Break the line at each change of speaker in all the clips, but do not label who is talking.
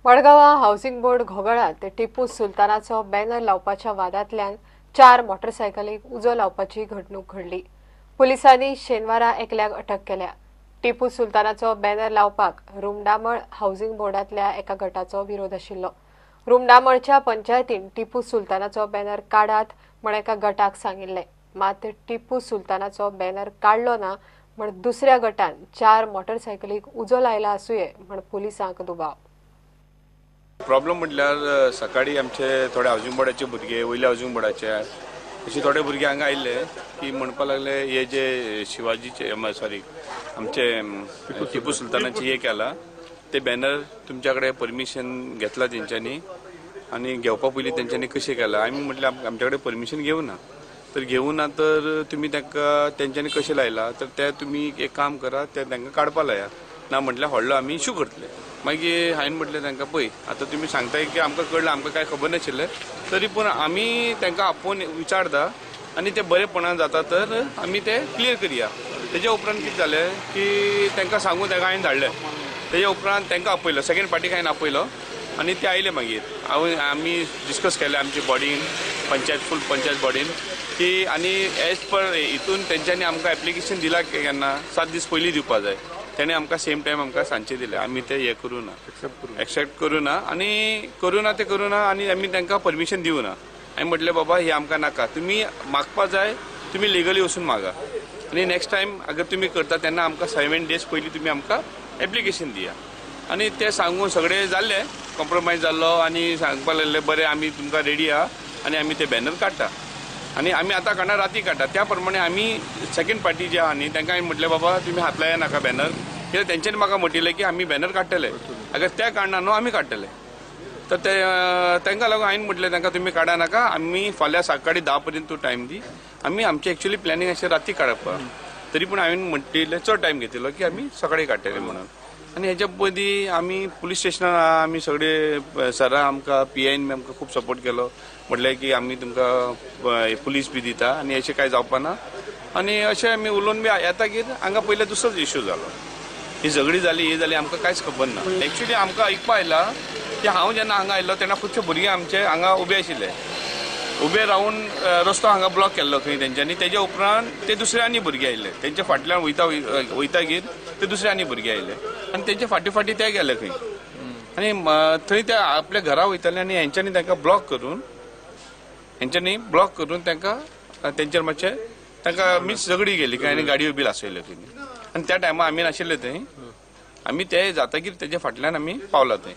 मडगांवां housing board घोगळांत Tipu सुलतानाचो banner लावपाच्या वादांतल्यान 4 मोटरसायकलींक उजो लावपाची घडणूक घडली. पुलिसांनी शेनवारा एकल्याक अटक केल्या. टिपू सुलतानाचो बॅनर लावपाक रुमडामळ हावसिंग बोर्डांतल्या एका गटाचो विरोध आशिल्लो. रुमडामळच्या पंचायतीन टिपू सुलतानाचो बॅनर काडात म्हण एका गटाक सांगिल्लें. मात टिपू सुलतानाचो बॅनर काडलो ना म्हण दुसऱ्या गटान 4 मोटरसायकलींक उजो लायला आसुये म्हण पुलिसांक दुबाव.
प्रॉब्लम म्हटल्यार सकाळी आमचे थोडे हावसिंग बोर्डाचे भुरगे, वयल्या हावसिंग बोर्डाचे अशे थोडे भुरगे हांगा आयिल्ले की म्हणपाक लागले हे जे शिवाजीचे सॉरी आमचे टिपू सुलतानाचे हे केला ते बॅनर तुमच्या कडेन परमिशन घेतला तेंच्यांनी आनी घेवपा पयलीं तेंच्यांनी कशें केलां. आमी म्हटलें आमच्या कडेन परमिशन घेवना, तर घेवना तर तुमी तांकां तेंच्यांनी कशें लायला तर ते तुमी एक काम करा, ते तांकां काडपा लाया ना म्हटल्यार व्हडलो आमी इशू करतले. मागीर हांवें म्हटलें तांकां पळय आतां तुमी सांगताय की आमकां कळ्ळें, आमकां कांय खबर नाशिल्लें, तरी पूण आमी तांकां आपोवन विचारता आनी ते बरेपणान जाता तर आमी ते क्लियर करया. तेज्या उपरांत कितें जालें की तांकां सांगून तांकां हांवें धाडलें. तेज्या उपरांत तांकां आपयलो, सेकेंड पार्टीक हांवें आपयलो आनी ते आयले. मागीर हांव आमी डिस्कस केलें आमचे बॉडीन, पंचायत फूल पंचायत बॉडीन की आनी एज पर हितून तेंच्यांनी आमकां एप्लिकेशन दिलां केन्ना 7 दीस पयलीं दिवपा जाय. तेणें आमकां सेम टायम आमकां सांजचे दिलें. आमी ते हें करूं ना, एक्सेप्ट करूं ना आनी करूं ना ते करूं ना आनी आमी तांकां परमिशन दिवं ना. हांवें म्हटलें बाबा हें आमकां नाका, तुमी मागपा जाय तुमी लिगली वचून मागा आनी नेक्स्ट टायम अगर तुमी करता तेन्ना आमकां 7 डेज पयलीं तुमी आमकां एप्लिकेशन दिया. आनी ते सांगून सगळें जाल्लें, कॉम्प्रोमायज जाल्लो आनी सांगपाक लागले बरें आमी तुमकां रेडी आहा आनी आमी ते बॅनर काडटा आनी आमी आतां काडना राती काडटा. त्या प्रमाणे आमी सेकेंड पार्टी जे आहा न्ही तांकां हांवें म्हटलें बाबा तुमी हात लाया नाका बॅनर, कित्याक तेंच्यांनी म्हाका म्हटिल्लें की आमी बॅनर काडटले, अगर ते काडना न्हू आमी काडटले. तर ते तांकां लागून हांवें म्हटलें तांकां तुमी काडा नाका, आमी फाल्यां सकाळीं 10 पर्यंत तूं टायम दी. आमी आमचें एक्चुअली प्लॅनिंग अशें राती काडपाक, तरी पूण हांवें म्हटिल्लें चड टायम घेतिल्लो की आमी सकाळीं काडटले म्हणून. आनी हेच्या पयलीं आमी पुलीस स्टेशनार आमी सगळे सरां आमकां पी आयन बी आमकां खूब सपोर्ट केलो, म्हटलें की आमी तुमकां पुलीस बी दिता आनी अशें कांय जावपा ना. आनी अशें आमी उलोवन बी येतागीर हांगा पयलें दुसरोच इशू जालो, ही झगडी जाली, ही जाली, आमकां कांयच खबर ना. एक्चुअली आमकां आयकपा आयला की हांव जेन्ना हांगा आयलो तेन्ना खुबशे भुरगे आमचे हांगा उबे आशिल्ले, उबे रावन रस्तो हांगा ब्लॉक केल्लो खंय तेंच्यांनी. तेज्या उपरांत ते दुसरे आनी भुरगे आयले, तेंच्या फाटल्यान वयता वयतागीर ते दुसरे आनी भुरगे आयले आनी तेंच्या फाटीं फाटीं ते गेले खंय आनी थंय ते आपल्या घरा वयताले आनी हेंच्यांनी तांकां ब्लॉक करून तांकां तेंचेर मातशें तांकां मिन्स झगडी गेली काय आनी गाडयो बी लासयल्यो खंय. आनी त्या टायमार आमी नाशिल्ले थंय, आमी ते जातकीर तेज्या फाटल्यान आमी पावला थंय.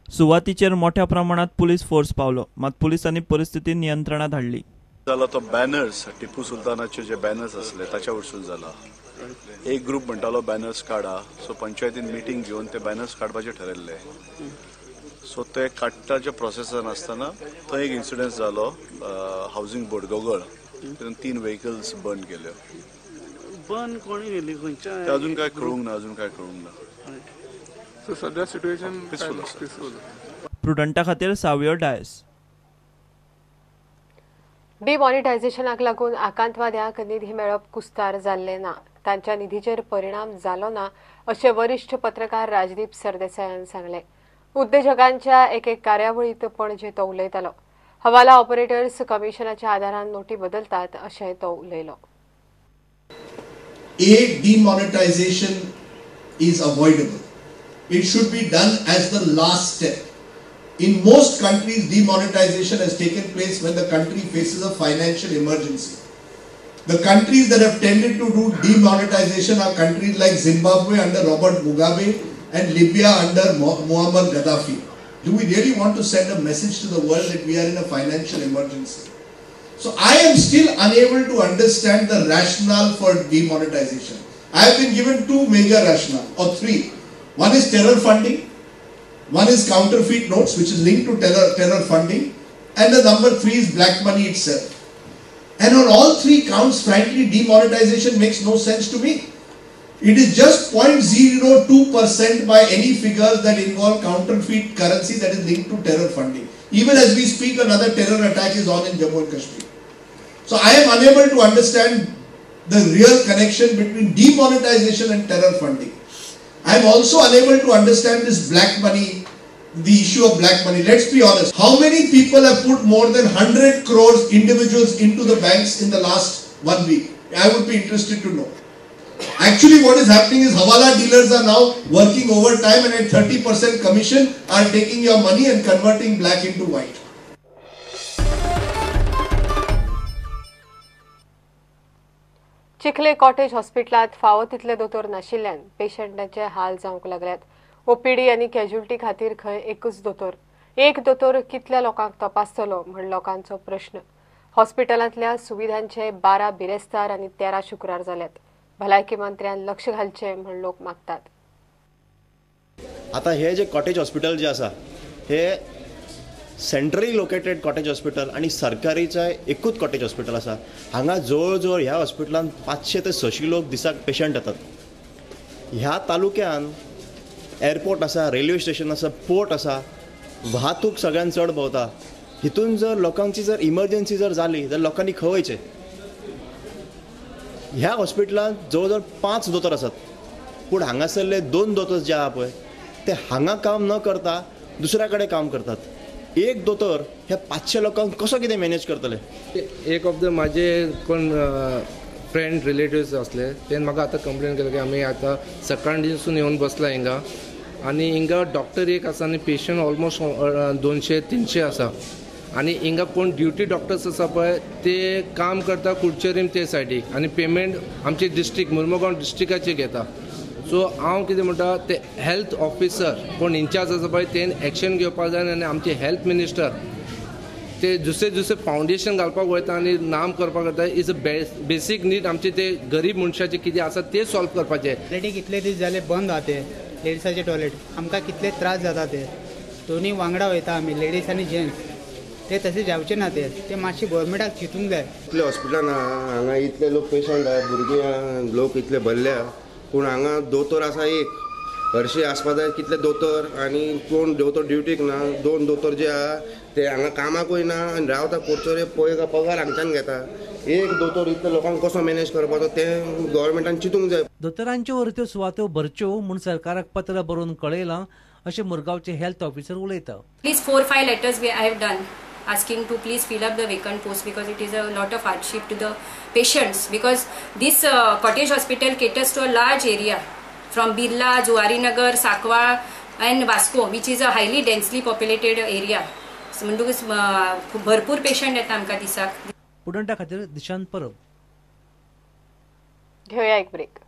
सुवातीचेर मोठ्या प्रमाणात पुलीस फोर्स पावलो, मात पुलिसांनी परिस्थिती नियंत्रणात हाडली.
जाला तो बॅनर्स टिपू सुलतानाचे जे बॅनर्स आसले ताच्या वरसून जाला. एक ग्रुप म्हणटालो बॅनर्स काडा, सो पंचायतीन मिटींग घेवन ते बॅनर्स काडपाचे ठरयल्ले. सो ते काडटाच्या प्रोसेसान आसतना थंय एक इन्सिडंट जालो, हावसिंग बोर्ड गोगळ, तितून 3 व्हेकल्स बर्न केल्यो.
बर्न कोणी केली खंयच्या
अजून काय कळूंक ना, अजून काय कळूंक ना.
सध्या सिच्युएशन पिसफुल आसा.
प्रुडंटा खातीर सावियो डायस.
डिमॉनिटायझेशनाक लागून आकांतवाद्यांक निधी मेळप कुस्तार जाल्लें ना, तांच्या निधीचेर परिणाम जालो ना अशें वरिश्ठ पत्रकार राजदीप सरदेसायान सांगलें. उद्देजकांच्या एके कार्यावळींत पणजे तो उलयतालो. हवाला ऑपरेटर्स कमिशनाच्या आदारान नोटी बदलतात अशें तो उलयलो.
A demonetization is avoidable. It should be done as the last step. In most countries, demonetization has taken place when the country faces a financial emergency. The countries that have tended to do demonetization are countries like Zimbabwe under Robert Mugabe and Libya under Muammar Gaddafi. Do we really want to send a message to the world that we are in a financial emergency? So I am still unable to understand the rationale for demonetization. I have been given 2 major rationale, or 3. One is terror funding, one is counterfeit notes, which is linked to terror funding, and the number 3 is black money itself. And on all 3 counts, frankly, demonetization makes no sense to me. It is just 0.02% by any figures that involve counterfeit currency that is linked to terror funding. Even as we speak, another terror attack is on in Jammu and Kashmir. So I am unable to understand the real connection between demonetization and terror funding. I am also unable to understand this black money the issue of black money. Let's be honest. How many people have put more than 100 crores individuals into the banks in the last 1 week? I would be interested to know. Actually, what is happening is Hawala dealers are now working overtime and at 30% commission are taking your money and converting black into white.
Chikhale cottage हॉस्पिटलांत फावो तितले दोतोर नाशिल्ल्यान पेशंटांचे हाल जावंक लागल्यात. OPD आनी casualty खातीर खंय एकूच दोतोर, एक दोतोर कितल्या लोकांक तपासतलो म्हण लोकांचो प्रश्न. हॉस्पिटलांतल्या सुविधांचे 12 बिरेस्तार आनी 13 शुक्रार जाल्यात. भलायकी मंत्र्यान लक्ष घालचें म्हण लोक मागतात.
आता हे जे कॉटेज हॉस्पिटल जे आसा हे सेंट्रली लोकेटेड कॉटेज हॉस्पिटल आनी सरकारीचा एकूच कॉटेज हॉस्पिटल आसा. हांगा जवळ जवळ ह्या हॉस्पिटलान 500 ते 600 लोक दिसाक पेशंट येतात. ह्या तालुक्यान एअरपोर्ट आसा, रेल्वे स्टेशन आसा, पोर्ट आसा, वाहतूक सगळ्यान चड भोंवता. हितून जर लोकांची जर इमर्जन्सी जर जाली जाल्यार लोकांनी खंय वयचें? ह्या हॉस्पिटलान जवळ जवळ 5 दोतोर आसात, पूण हांगासरले 2 दोतोर जे आहा पळय ते हांगा काम न करता दुसऱ्या कडेन काम करतात. एक दोतोर ह्या 500 लोकांक कसो कितें मॅनेज करतले?
एक ऑफ the म्हाजे कोण फ्रेंड रिलेटिव्स आसले तेणें म्हाका आतां कंप्लेन केली की आमी आतां सकाळ दिसून येवन बसला हिंगा आनी हिंगा डॉक्टर एक आसा आनी पेशंट ऑलमोस्ट 200-300 आसा आनी हिंगा कोण ड्युटी डॉक्टर्स आसा पळय ते काम करता कुडचेरीम ते सायडीक आनी पेमेंट आमचे डिस्ट्रिक्ट मुर्मुगांव डिस्ट्रिक्टाचे घेता. सो हांव कितें म्हणटा ते हेल्थ ऑफिसर कोण इन्चार्ज आसा पळय तेणें एक्शन घेवपाक जाय आनी आमचे हेल्थ मिनिस्टर ते दुसरे दुसरे फावंडेशन घालपाक वयता आनी नाम करपाक वयता. Is a basic need आमचे ते गरीब मनशाचे कितें आसा ते सॉल्व करपाचे.
ऑलरेडी कितले दीस जाले बंद आहा ते लेडिसाचे टॉयलेट, आमकां कितले त्रास जाता ते दोनी वांगडा वयता आमी लेडीज आनी जेंट्स, ते तशें जावचे ना ते ते मातशें गोवोरमेंटाक चिंतूंक जाय.
इतले हॉस्पिटलान आहा हांगा इतले लोक पेशंट आहा, भुरगीं आहा, लोक इतले भरले आहा, पूण हांगा दोतोर आसा एक. हरशीं आसपा जाय कितले दोतोर आनी कोण दोतोर ड्युटीक ना, 2 दोतोर जे आहा ते हांगा कामाकूय ना आनी रावता कुडचडे पळय पगार हांगच्यान घेता. एक दोतोर इतले लोकांक कसो मॅनेज करपाचो तें गोवोरमेंटान चिंतूंक जाय.
दोतोरांच्यो अर्द्यो सुवातो भरच्यो म्हूण सरकाराक पत्र बरोवन कळयलां अशें मुरगांवचे हेल्थ ऑफिसर उलयता.
Please 4-5 letters I have done asking to please fill up the vacant post because it is a lot of hardship to the patients because this cottage hospital caters to a large area from Birla, Zuarinagar, Sakwa and Vasco, which is a highly densely populated area. So म्हणटकूच भरपूर patient येता आमकां दिसाक.
पुडंटा खातीर दिशांत परब.
घेवया एक break.